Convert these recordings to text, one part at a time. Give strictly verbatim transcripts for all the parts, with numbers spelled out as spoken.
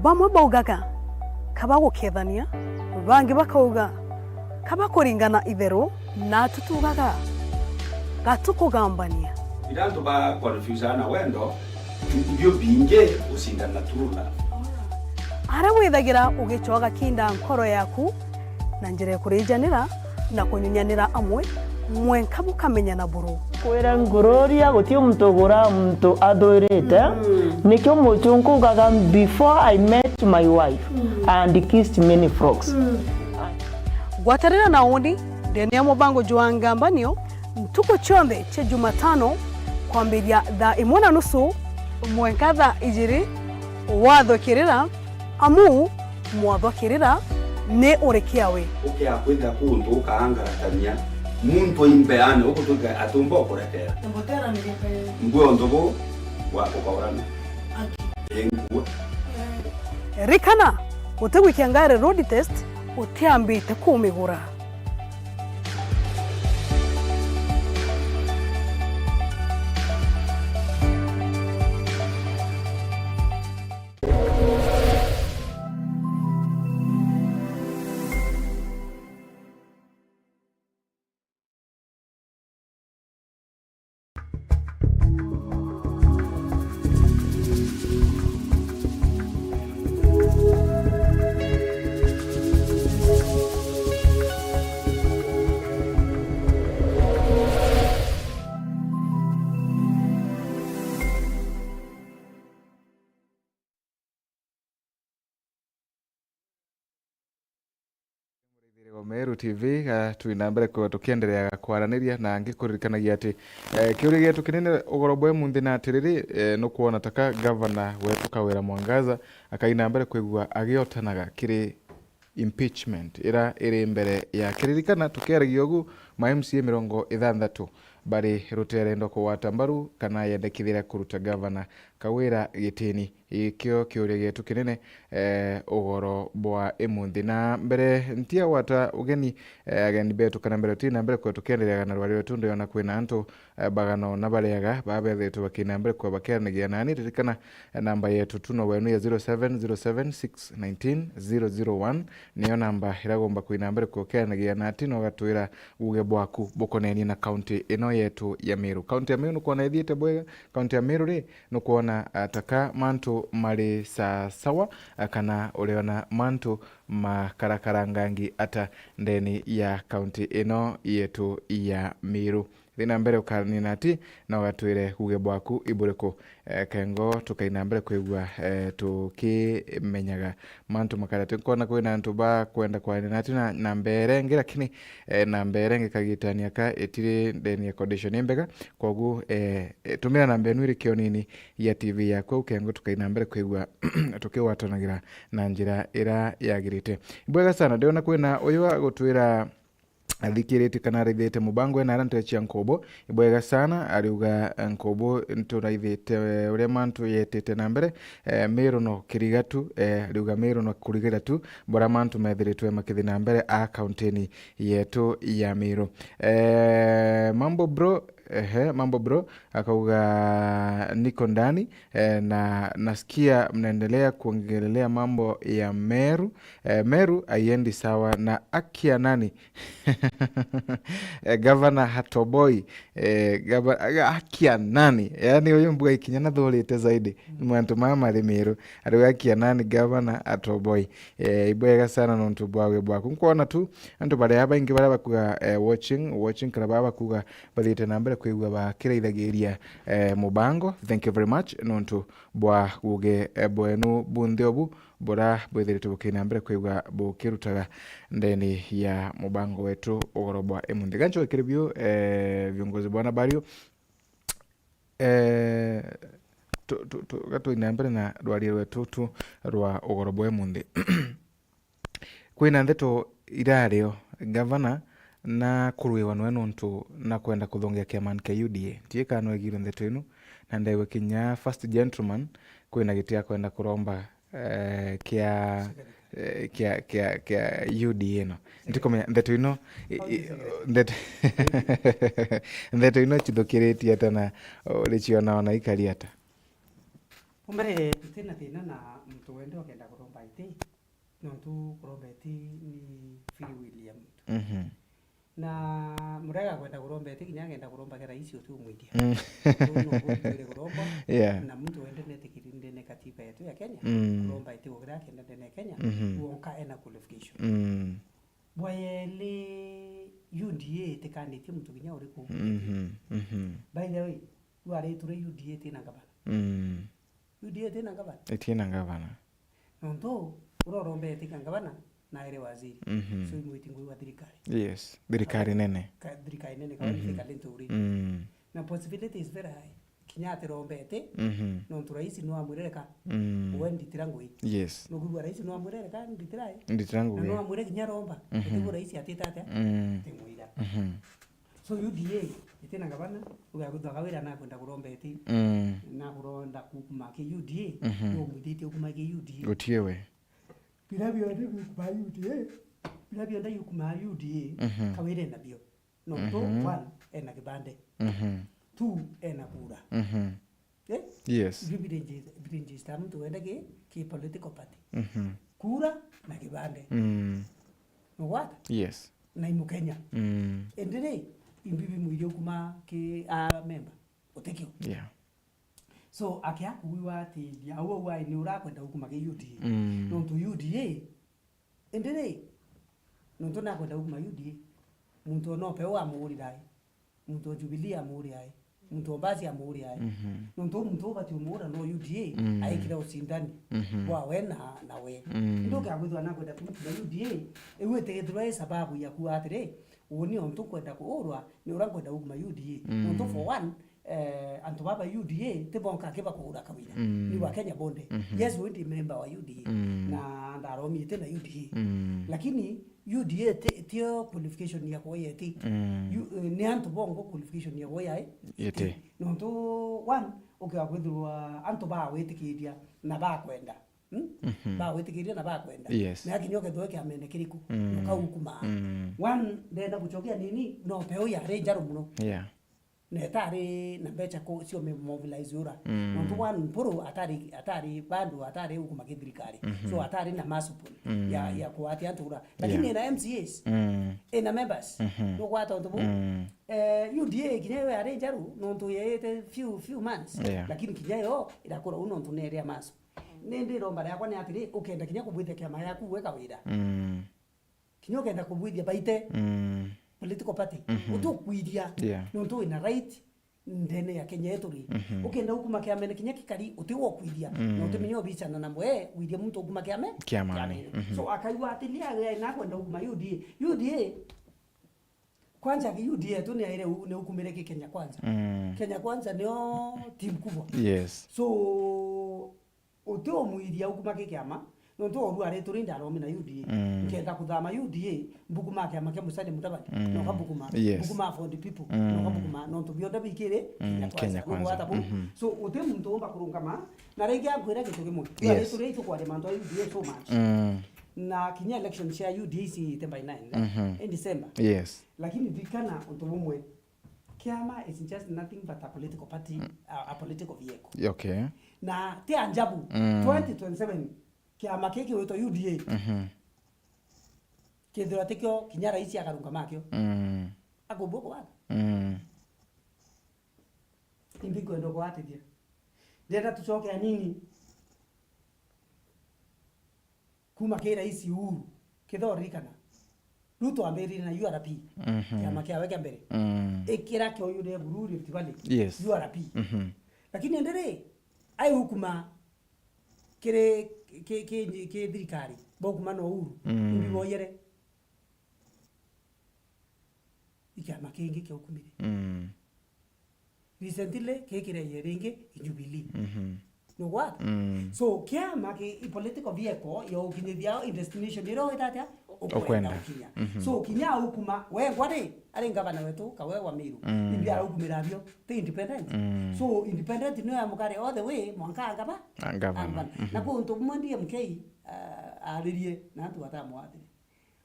Bamwe baugaga, "Kaba gukethania," bangi bakauga, "Kaba kuringana itheru," na tutugaga, "Gatukugambania." Ira antu ba confuse na wendo, ibio bingi ucindana true love. Aria withagira ugicoa gakinda nkoro yaku, na njira ya kurijanira na kunyunyanira amwe, mwenka bukamenyana buru. Kwira ngururia, guti muntu ugura muntu athwirite. Mm. Nikio muchunku ugaga, "Before I met my wife, mm, and kissed many frogs." Mm. Gwatanira na uni ndene ya mubango jwa Ngambanio ntuku cionthe cia Jumatano kwambiria thaa imwe na nusu mwenka thaa ijiri, wathukirira amu mwathwa kirira ni urikiawe. Ukia kwithira kuntu ukaangaratania muntu aimbeane, ugutuika atumba ukurekera. Ngutera ni gikae. Ngwe untu bu bwa kukaurana. Aki. Ingwe. Rikana, utigwikia ngari road test utiambite kumigura. Muraithiri wa Meru T V, ah, twi na mbere kwigua tukiendereaga kwaraniria, na ngikuririkanagia ati, eh, kiuria gietu kinene ugoro bwa imunthi na atiriri, eh, nukwona taka gavana wetu Kawira Mwangaza akai na mbere kwigua agiotanaga kiri impeachment ira iri mbere yake. Ririkana, tukiaragia ugu, ma M C A mirongo ithanthatu bari rutere rwa kugwata mbaru kana yendekithira kuruta gavana Kawira gitini. Ikio kiuria gietu kinene, eh, ugoro bwa imunthi. Na mbere ntiagwata ugeni, eh, ageni betu, kana mbere twi na mbere kwa tukiendereaga na rwari rwetu, ndiona kwina antu, eh, bagana ona bariaga, baba bethiritwe bakina mbere kwa bakiaranagia nani. Ririkana, eh, namba yetu tu no wenu ya zero seven zero seven six nineteen zero zero one, niyo namba iragomba kwina mbere kwa ukiaranagia nati, na ugatwira uge bwaku bukonenie na kaunti ino yetu ya Meru. Kaunti ya Meru nukwona ithiite bwega, kaunti ya Meru ri, nukwona, ah, taka mantu mari sasawa, ah, kana uriona mantu makarakarangangi ata ndeni ya kaunti ino yetu ya Meru? Thi na mbere ukanina ati na ugatwire kuuge bwaku iburiku. Eh, kengo tukaina mbere kwigua, eh, tukimenyaga mantu makari ati. Nkona kwina antu bakwenda kwanina ati na, na mbere ngi, lakini, eh, na mbere ngi kagitania ka itiri ndeni ya condition imbega. Koguo, eh, eh, tumira namba enu iri kionini ya T V yaku, au kengo tukaina mbere kwigua tukigwatanagira na njira ira yagirite. Ibwega sana, ndiona kwina uyu agutwira athikiritie kana araithite mubango ena ara ntere cia Nkobo. Ibwega sana, ariuga, eh, Nkobo nturaithite, eh, uria mantu yetite na mbere, eh, Meru no kiriga tu, eh, ariuga Meru no kurigira tu, bora mantu methiritwe makithi na mbere a kauntini yetu ya Meru. Eh, mambo bro, ehe, mambo bro, akauga niko ndani, eh, na nasikia mnaendelea kuongelelea mambo ya Meru. Eh, Meru haiendi sawa na akia nani? Eh, Gavana Hatoboi, eh, gava-, aga-, akia nani? Yani uyu mbuga ikinya nathurite zaidi. Ni mantu maya mari Meru. Ariuga akia nani Gavana Hatoboi? Eh, ibwega sana nontu bwa wi bwaku. Nkwona tu antu baria baingi baria bakuga, eh, watching, watching, kana baba bakuga bathiite na mbere kwigua bakiraithagiria, eh, mubango. Thank you very much nontu bwa guge, eh, bwenu bunthe obu bura bwithiritwe bukina mbere kwigua bukirutaga ndeni ya mubango wetu ugoro bwa imunthi. Gancho kiri biu, eh, viongozi bwana Bario, eh, tu, tu, tu, gatwina mbere na rwaria rwetu tu rwa ugoro bwa imunthi. Kwina ndeto irario, gavana na kuruiwa nwe nontu na kwenda kuthongia kiamani kia U D A. Ntiika nwe egirwe ndeto inu, na ndewe kinya first gentleman kwina giti akwenda kuromba, eh, kia, eh, kia, kia, kia U D A ino. Ntikumenya ndeto ino, i, i, ndeto, ndeto ino chithukiritie ata na uriciona ona ikari ata? Mbere, tutina thina na muntu wende ukenda kuromba iti, nontu kuromba iti ni free will ya muntu. Mhm. Na murega kwenda kuromba iti, kinya agenda kuromba kia raisi uti umwitia. Mm. Uu no gutwire kuromba, Yeah. na muntu wende netikiri ndene katiba yetu ya Kenya, Mm. kuromba iti gukira akenda ndene ya Kenya, Mhm. wonka ena qualification. Mm. Bwa yeli, U D A itikanitie muntu kinya uriku. Mhm, mhm. By the way, rwari turi U D A itina ngavana. Mm. U D A itina ngavana. Itina ngavana. Nontu, uria urombete ka ngavana, naere waziri. Mhm. So, imwiti ngui wa thirikari. Yes, thirikari nene. Ka-, thirikari nene, kau Mhm. thirikari ntu uri. Mm. Na possibility is very high. Kinya atirombete, Mhm. nontu raisi no amwirere ka, Mm. we nditira ngui. Yes. Nukwigua raisi no amwirere ka, nditira i. Nditira ngui. Na no amwire kinya romba, Mhm. utigua raisi atita atia? Mm. Atimwira. Mhm. So U D A, itina ngavana, ugaguthaga wira nakwenda kuromba iti, Mm. nakuronda kukuma ki U D A, Mhm. ni umwithitie ukuma ki U D A. Gutiewe. Bira bionthe biukuma U D A, bira bionthe biukuma U D A, Mhm. kawire nabio. Nontu Mhm. one, ena kibande. Mhm. Two, ena kura. Mhm. Eh? Yes. Ibio biringi-, biringister muntu wende ki, ki political party. Mhm. Kura na kibande. Mm. Nugwata? Yes. Na imukenya. Mm. Indi ri, imbi bimwirie ukuma ki a member. Utikio. Yeah. So, akia kuwiwa ati, au au ai ni urakwenda ukuma ki U D A. Mm. Nontu U D A, indi ri, nontu nakwenda ukuma U D A, muntu ona upeu amugurira ai. Muntu o Jubilee amuuria ai, muntu o Mbasi amuuria ai. Mhm. Nontu uu muntu ubati umuura no U D A Mm. aikire ucindani Mhm. bwa we na, na we. Mm. Nduke agwithwa nakwenda kumukira U D A, iu itigithirwa i sababu ya kuuga atiri, uuni ontu nkwenda kuurwa, ni uria nkwenda gukuma U D A. Mm. Nontu for one, eh, antu baba U D A ti bonka aki bakuura Kawira. Mm. Ni wa Kenya bonthe. Mhm. Yes, we ndi member wa U D A. Mm. Na ndaromite na U D A. Mm. Lakini U D A ti, tio qualification ya kuoya iti. Mm. U-, eh, ni antu bongo qualification ya kuoya i-, Iti. iti. Nontu, one, ukiga kwithirwa antu bagwitikiria na bakwenda. Hmm? Mhm. Bagwitikiria na bakwenda. Yes. Na kinya ukethirwa kiamene kiriku, Mm. ukaukuma. Mm. One, ndenda gucokia nini, no peo yari njaru muno. Yeah. Na etari na mbeca ku-, cio me mobilize ura. Mm. Nontu one, Mpuru atari, atari bandu, atari ukuma kithirikari. Mhm. So atari na muscle Mm. ya, ya kuatia antu ura. Lakini Yeah. ina M C As, Mm. ina members. Mhm. Nugwata untu buu? Mm. Eh, U D A kinya yo yari njaru, nontu yaite few, few months. Yeah. Lakini kinya yo irakura u nontu neri a muscle. Ni ndiromba riakwa ni atiri, ukenda kinya kubwithia kiama yaku gwika wira. Mm. Kinya ukenda kubwithia baite Mm. political party, Mhm. uti ukwiria Yeah. nontu wina right ndene ya Kenya yetu ri. Mhm. Ukenda ukuma kiamene kinya kikari, uti wo kwithia. Mm. Na utimenya ubicana na mwe, withia muntu ukuma kiame-, Kiamani. kiamene. Mhm. So, akaigua ati ria we na kwenda ukuma U D A. U D A, kwanza ki U D A tu ni aire u-, ni ukumire ki Kenya Kwanza. Mm. Kenya Kwanza nio team kubwa. Yes. So, uti umwithia ukuma ki kiama, nontu oru ari turi ndaromina U D A. Mm. Nkenda kuthama U D A, mbukuma kiama kia Musalia Mudavadi, Mm. noka mbukuma, Yes. mbukuma Ford People, Mm. noka mbukuma, nontu bionthe bikiri Mm, Kenya Kwanza. Kenya Kwanza. Nugwata buu? Mhm. So, uti muntu umba kurungama, na ringi ankwira gintu kimwe. Yes. Ari turi itu kwari mantu a U D A so much. Mm. Na kinya election cia U D A ciite by nine, eh? Mhm. In December. Yes. Lakini ririkana untu bumwe. Kiama is just nothing but a political party, Mm. a, a political vehicle. Okay. Na ti ajabu, Mm. twenty twenty-seven, kiama kiki witwa U D A, Mhm. kethirwa tikio kinya raisi akarungama akio. Mm. Akumbua kuwata. Mm. Imbi nkwenda kuwatithia. Ndenda tucoke anini. Kuma ki Rais Uhuru, kitho ririkana. Ruto ambiririe na U R P, Mhm. kiama kiawe kia mbere. Mm. Ikira kio yule Buru Rift Valley, Yes. U R P. Mhm. Lakini ndiri, ai ukuma kiri ki, ki, ki thirikari, bokuma na Uhuru, Mm. imbi boyere. I kiama kingi kia ukumire. Mm. Recently, kikireye ringi i Jubilee. Mhm. Nugwata? Mm. So, kiama ki, i political vehicle ya ukinyithia i destination iria wita atia? Ukwenda. Ukwenda ukinya. Mhm. So, kinya ukuma, wengwa ri, ari ngavana wetu, kawe wa Meru. Mm. Imbi araukumira bio, ti independent. Mm. So, independent niyo ya mukare all the way, mwanka angava? Angavana. Angavana. Mhm. Na kuntu bumwe D M K, ah, aririe, na antu batamwatire.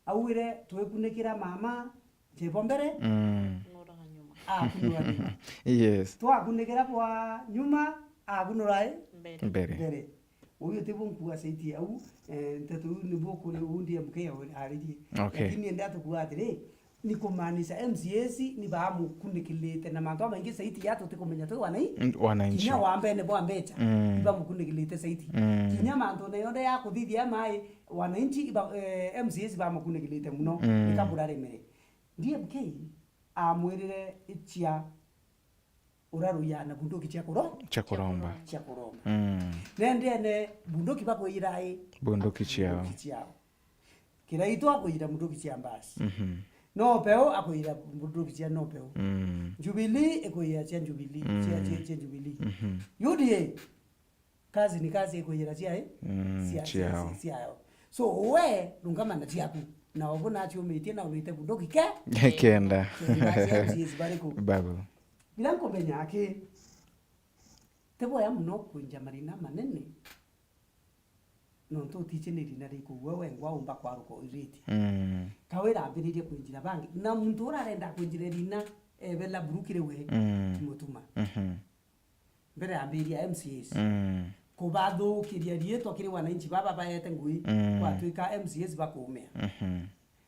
Augire, "Twikunikira mama njebo mbere, Mm. Nuraga nyuma. Akunywa nyuma." Yes. Twakunikira bwa nyuma, agunura i Mbere. Mbere. mbere. Uyu ti bu nkua saiti au, eh, nteto iu ni bu kuri u D M K aririe. Okay. Lakini ende atukua atiri, ni kumaanisha M C As ni baamukunikilite na mantu amaingi saiti ya tutikumenya twi wanai. Mm, wananchi. Kinya wa mbene bwa mbecha, Mm. ni bamukunikilite saiti. Mm. Kinya mantu na yonthe ya kuthithia mai, wananchi iba, eh, M C As bamukunikilite muno, Mm. ikaburaremere. D M K amwirire ichia uraruya na bunduki cia kuro. Cia kuromba. Cia kuromba. Mm. Nendene bunduki bakwira i Bunduki ciao. Bunduki ciao. Kiraitu akwira bunduki cia mbasi. Mhm. No Peu akwira bunduki cia No Peu. Mm. Jubilee ikwira cia Jubilee, cia, Mm. cia, cia Jubilee. Mhm. U D A, kazi ni kazi ikwira cia, eh? Mm, Cia, cia, ciao. cia, ciao. So, we, rungama na ciaku. Na obo naciumitie na urite bunduki ke? Kenda. Kenda cia M C As bariku? Babu. Bila nkumenya aki, ti bwega muno kwinja marina manene, nontu utici ni rina riku we wengwa umba kwaruka uiriti. Mm. Kawira ambiririe kwinjira bangi, na muntu uria arenda kwinjira rina ebela buru kiri we, Mm. mutuma. Mhm. Mbere ambiria M C As. Mm. Kubathukiria riitwa kiri wananchi baba baete ngui, Mm. kwatuika M C As bakumia. Mhm.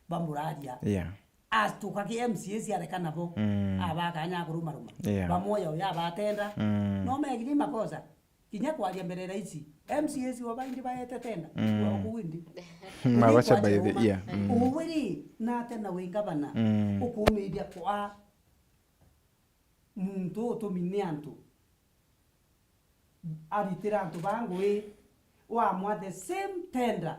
Bamuraria. Yeah. Atuka ki M C As areka nabo. Mm. Abakanya kurumaruma. Yeah. Bamoya uya abatenda. Mm. No megiri makosa. Kinya kwaria mbere ya raisi. M C As wa baingi baete tenda. Mm. Wa ukuwindi. Mabacha by the ear. Mm. Uwiri nate na wi ngavana. Mm. Ukumiria kwa muntu utumi ni antu. Aritira antu ba ngui. Wamwa the same tender.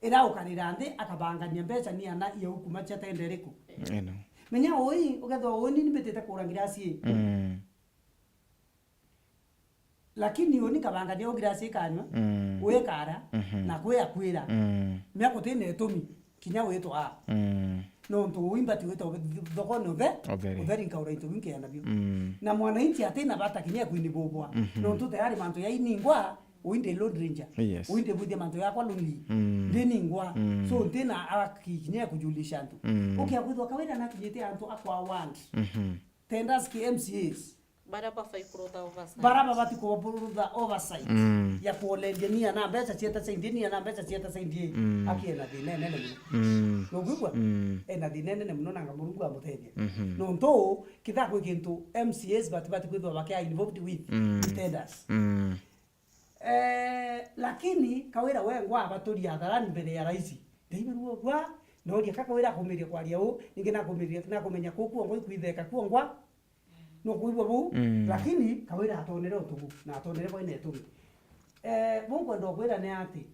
Ira ukarira nthi akabangania mbeca ni ana ia ukuma cia tender iriku. Ino. Menya ui, ukethwa uni nimbitite kura ngirasi i. Mm. Lakini uni kabangania u ngirasi ikanywa, Mm. wikara, Mhm. na kwi akwira. Mm. Mea gutina itumi, kinya witwa a. Mm. Nontu ui mbati witwa thokone uthe, Utheri. Utheri nkaura into biu nkeana biu. Mm. Na mwananchi atina bata kinya kwinibubwa. Mhm. Nontu tayari mantu ya iningwa, ui ndi loan ranger. Yes. Ui ndi buthia mantu yakwa lonely. Mm. Ndi ningwa. Mm. So ntina haki kinya ya kujulisha antu. Mm. Ukia kwithwa kawira nakinyite antu akwa want. Mhm. Tenders ki M C As. Bara bafai kurutha oversight. Bara babati kurutha oversight Mm. ya kuolendia ni ana mbeca cieta saindi, ni ana mbeca cieta saindi. Mm. Aki ena thina enene muno. Mm. Nugwigua? Mm. Ena thina enene muno, nanga Murungu amutethia. Mhm. Nontu kitha kwi kintu M C As bati bati kwithwa bakia involved with Mm. tenders. Mm. Eh, lakini kawira wengwa abaturia atharani mbere ya raisi. Ndaiberua gwa, noria ka kawira akumiria kwaria u, ningi nakumiria, nakumenya ku kuongwa ikwitheka kuongwa. No kuigua bu, Mm. lakini kawira atonere utugu, na atonere bwene itumi. Eh, bu nkwenda ukwira ni ati,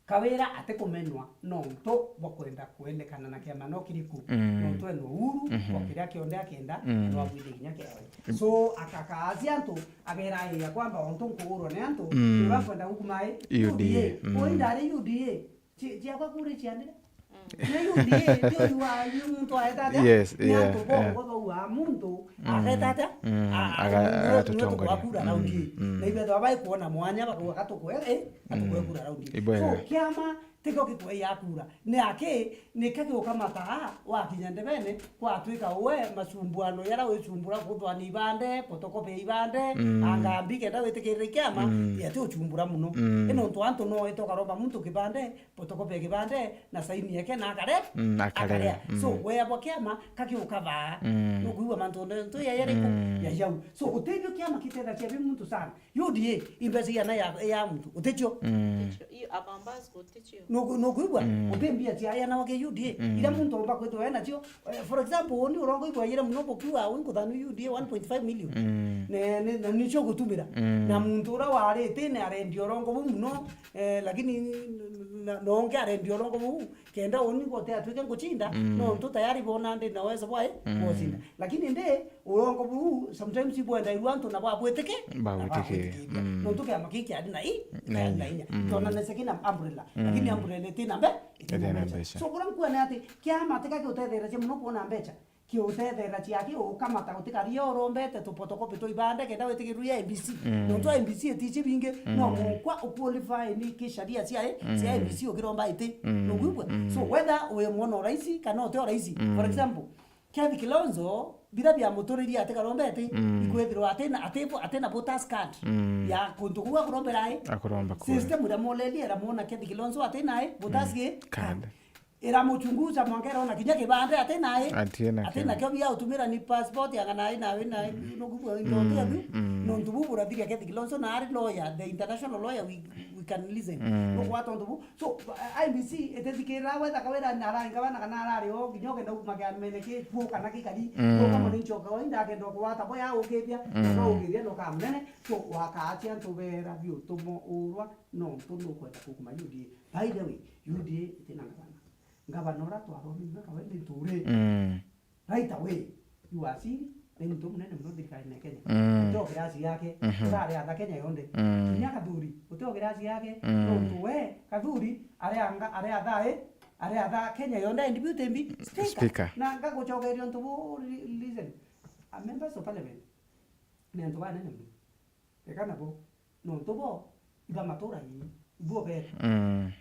kawira atikumenwa nontu bwa kwenda kuendekana na kiama no kiriku, Mm. nontu ena uhuru, Mhm. wa kiria kionde akenda, Mm. no abwite kinya kiawe. So, akakaasia antu, agera ya kwamba ontu nkuurwa ni antu, Mm. ni bakwenda gukuma i, U D A, U D A. mm. Oi ndari U D A. Ci-, ciakwa kuri cianire. Ni U D A, ti uyu wa, uyu muntu aeta atia? Yes, Ni yeah, antu bo, yeah. Bo bauga muntu, Mm. aeta atia? Mm. A-, Aga-, ni-, ni-, agatutongoria. ni-, kura raundi. Mm. Na ibethwa baikuona mwanya bakauga gatukwe, eh, gatukwe Mm. kura raundi. Ibwega. So, kiama tiko gikweya kura. Ni aki, ni kio giukamataa wakinya ndebene, kwatwika we macumbuano yara wicumbura kuthwa ni ibande, photocopy ya ibande, Mm. angambi kenda witikirire kiama, Mm. yati ucumbura muno. Mm. Ino ntu antu no itokaromba muntu kibande, photocopy ya kibande, na saini yake na akare-, Mm, akarea. akarea. So, Mm. wea bwa kiama, kaki ukavaa. Mm. Nukuigua mantu onde ntu ya yariku, Mm. ya yau. So, utethio kiama kitethagia bi muntu sana. U D A, imbeca iana ya, ya muntu, uticio. Mm. Iyo abambas guticio. Nuku-, nukuigua? Mm. Uti mbia cia yana wake U D A. Mm. Ira muntu omba kwithwa ena cio. Eh, for example, uni urongo igwa ira muno bukiwa, wi nkuthanu U D A one point five million. Mm. Ne, ne, na nicio gutumira. Mm. Na muntu ura warite ne arendia urongo bu muno, eh, lakini na, na ungi arendia urongo bu, kenda uni gote atwike ngucinda, mm, nontu tayari bona ndi na uwezo bwa, mm, gucinda. Lakini ndi, urongo buu, sometimes ibwendairua antu na bwabwitiki-, Bwabwitiki-, na bwabwitikiria. Mm. Nontu kiama kii kiari na i-, kiari na inya. Mm. Tonanese kina umbrella. Mm. Lakini umbrella itina mbe-, itina mbeca. So, kuria nkuona ati kiama tika kiutetheretie muno kuona mbeca. Kiutetherecia ki ukamata utikaria urombete tu photocopy twa ibande kenda witikirwe I E B C. Mm. Nontu I E B C itici bingi, mm, no mukwa uqualify ni kisharia cia, mm, cia I E B C ukiromba iti. Mm. Nukwigua? Mm. So, whether wi mwana o raisi kana uti o raisi, mm, for example, Kethi Kilonzo, bira bia muturiria ati karomba ati, mm, ikwithirwa ati na, ati, ati na voters card, mm, ya kuntu kuu akurombera ai. Akuromba kura. System iria muleria iramwona Kethi Kilonzo ati na ai, voters, mm, gi? Card. Iramuchunguza mwanka irona kinya kibande ati na ai. Ati na kio. Ati na kio bia utumira ni passport ya kana ai na ai na ai, no kubua into, mm, bia biu. Mm. Nontu bu burathiria Kethi Kilonzo na ari lawyer, the international lawyer, we, we can listen. Mm. No kwa tontu bu. So, I B C itithikirira wetha kawira na arai ngavana kana arari o, kinya ukenda kuma kiamene ki kuo kana gikari, mm, kuo kama ni nchoka wa inda akenda kuwata bo ya ukithia, mm, na ukithia no ka munene, so wakaatia antu bera biu tumo urwa, no ntu nukwenda kukuma U D A. By the way, U D A itina ngavana. Ngavana ura twathomithua kawe ni nturi. Mm. Right away, you are seeing, ni muntu munene muno thirikari ya Kenya. Mm. Uti o kirasi yake, mhm, urari atha Kenya yonthe. Mm. Kinya Kathuri, uti o kirasi yake, mm, nontu we, Kathuri, ari anga, ari atha i, ari atha Kenya yonthe, and deputy mbi, speaker. Speaker. Na ngagucokeria untu bu, li-, listen, a members of parliament, ni antu banene muno. Reka nabo, nontu bo, iba matura ii, ibo betu. Mm.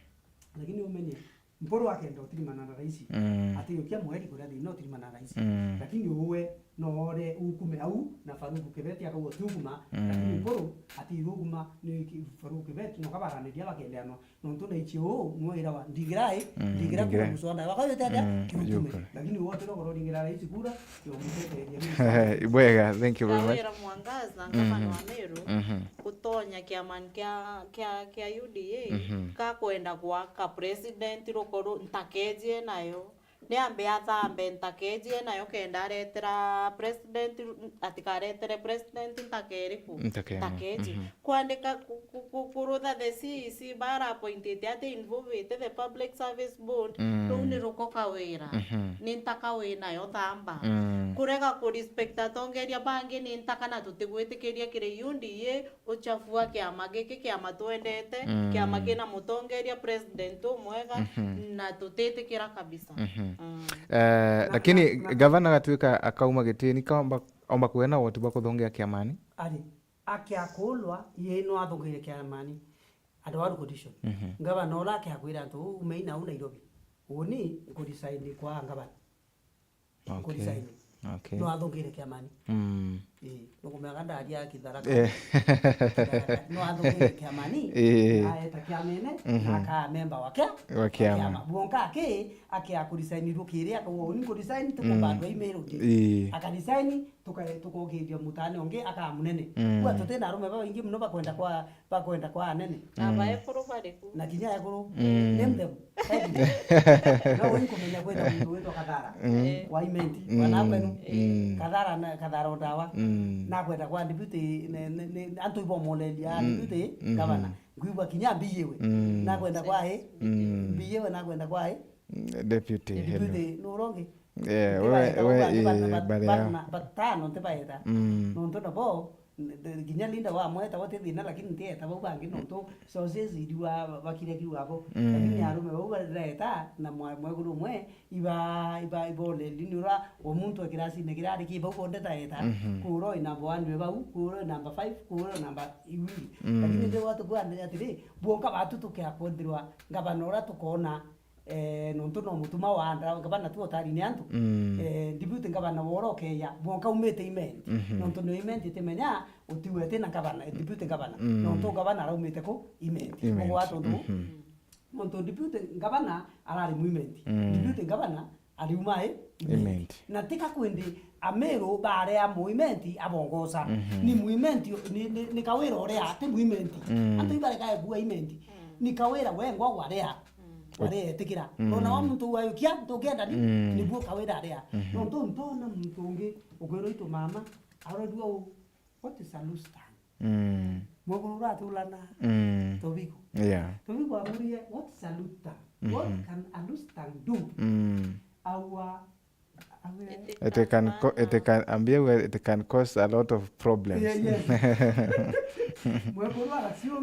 Lakini umenye, Mpuru akenda utirimana na raisi. Mm. Ati yukia mweri kuria thina utirimana na raisi. Mm. Lakini uwe, no ore ukume au, na Faruku Kibeti akauga utiukuma, mm, lakini Mpuru ati irukuma, ni ki-, Faruku Kibeti, no kabaraniria bakendeanwa. Nontu na ichi uu, nwe irawa, ndigira i, mm, ndigira ndigira. Kura musonda. Wakawite atia? Mm, kiukume. Yuko. Lakini wote no kuroringira raisi kura, yo muteteria. Ibwega, thank you very much. Kawira Mwangaza, ngavana, mhm, wa Meru, mhm, gutonya kiamani kia, kia, kia U D A, mhm, kakwenda gwaka president rukoru ntakejie nayo. Niambe athambe ntakejie nayo kenda aretera president, atikaretere president ntakeriku. Ntakemo. Ntakeji. Mhm. Kwandika ku-, ku-, ku-, kurutha the C E C bara appointite ati involvite the Public Service Board, mm, ruu ni ruko kawira. Mhm. Ni ntaka wi nayo thamba. Mm. Kurega ku respect atongeria bangi ni ntaka na tutigwitikiria kiri U D A, uchafua kiama giki, kiama twendete, mm, kiama kina mutongeria president umwega, mhm, na tutitikira kabisa. Mhm. Mm. Eh, na, lakini na, na gavana gatuika akauma gitini, kaomba, omba kuwe na woti bwa kuthongea kiamani? Ari, akiakulwa, ye no athongeire kiamani. Under one condition. Mhm. Ngavana ura akiakwira antu, "Uu umei nau Nairobi. Uni nkuresign kwa ngavana." Okay. Nkuresign. Okay. No athongire kiamani. Mm. Ii, nukumega ndaria Kitharaka. Eh. Kitharaka. No athongire kiamani. Ii. Aeta kiamene, mhm, na akaa memba wa kia-, wa kiama. Wa kiama. Bwonka aki, akia kuresign rukiri, akauga, "Uni nkuresign, tukumba, mm, andu a Imeru ngi." Ii. Akaresign, tuka-, tukokiria mutane ungi, akaa munene. Mm. Kwa tuti na arume babaingi muno bakwenda kwa bakwenda kwa anene. Na, mm, baekuru bariku? Na kinya ekuru, mm, name them. No uri kumenya kwina muntu witwa Kathara, mm, wa Imenti, mm, mwana kwenu. Mm. Kathara na, Kathara o ndawa. Mm. Nakwenda kwa deputy, ne, ne, ne, antu ibomoleria, mm, deputy, mhm, governor. Ngwigua kinya mbiiwe. Mm. Nakwenda kwa i? Mm. Mbiiwe nakwenda kwa i? Mm, deputy, deputy, hello. Nurongi? Eh, ntibaeta, we, we, bauga, eh, ntibaeta, bat-, barea. Batano ntibaeta. Mm. Nontu nabo, n-, the, kinya Linda wamweta, wati thina, lakini ntieta bau bangi nontu sources iriwa ba-, bakiria kiu abo. Mm. Lakini arume bau bareta na mwa-, mwekuru umwe, iba, iba, iba already ni ura o muntu e kirasine kiria ari ki bau bonde taeta. Mhm. Kuro i namba one we bau, kuro i namba five, kuro i namba iwiri. Mm. Lakini ndi watu kwa atiri, bwonka batu tukia kwondirwa ngavana ura tukona, eh, nontu no mutuma wa andra, ngavana tu utarine antu. Mm. Eh, deputy ngavana woro ukeya, bwonka umite Imenti. Mhm. Nontu ni Imenti itimenya, utiwe tina ngavana, eh, deputy ngavana. Mm. Nontu ngavana araumite ku? Imenti. Imenti. Bugwa tontu bu? Mhm. Nontu deputy ngavana arari mu Imenti. Mm. Deputy ngavana ariuma i? Imenti. Imenti. Na tika kwindi Ameru barea mu Imenti abongosa. Mhm. Ni mu Imenti, ni, ni, ni Kawira urea, ti mu Imenti. Mm. Antu ibareka ebua Imenti. Mm. Ni Kawira wengwa warea. Mm. Areetikira. Mm. Nona wa muntu uu ayukia, ntukienda ni, mm, nibuo Kawira aria. Mhm. Nontu ntona muntu ungi, ukwirwa itu mama, arorua u, what is a loose tongue? Mm. Mwekuru uratulana, mm, Tobigo. Yeah. Tobigo amurie, what is a loose tongue? What, mhm, can a loose tongue do? Mm. Aua, aue. It can co-, it can, ambia we, it can cause a lot of problems. Yeah, yes. Mwekuru aracio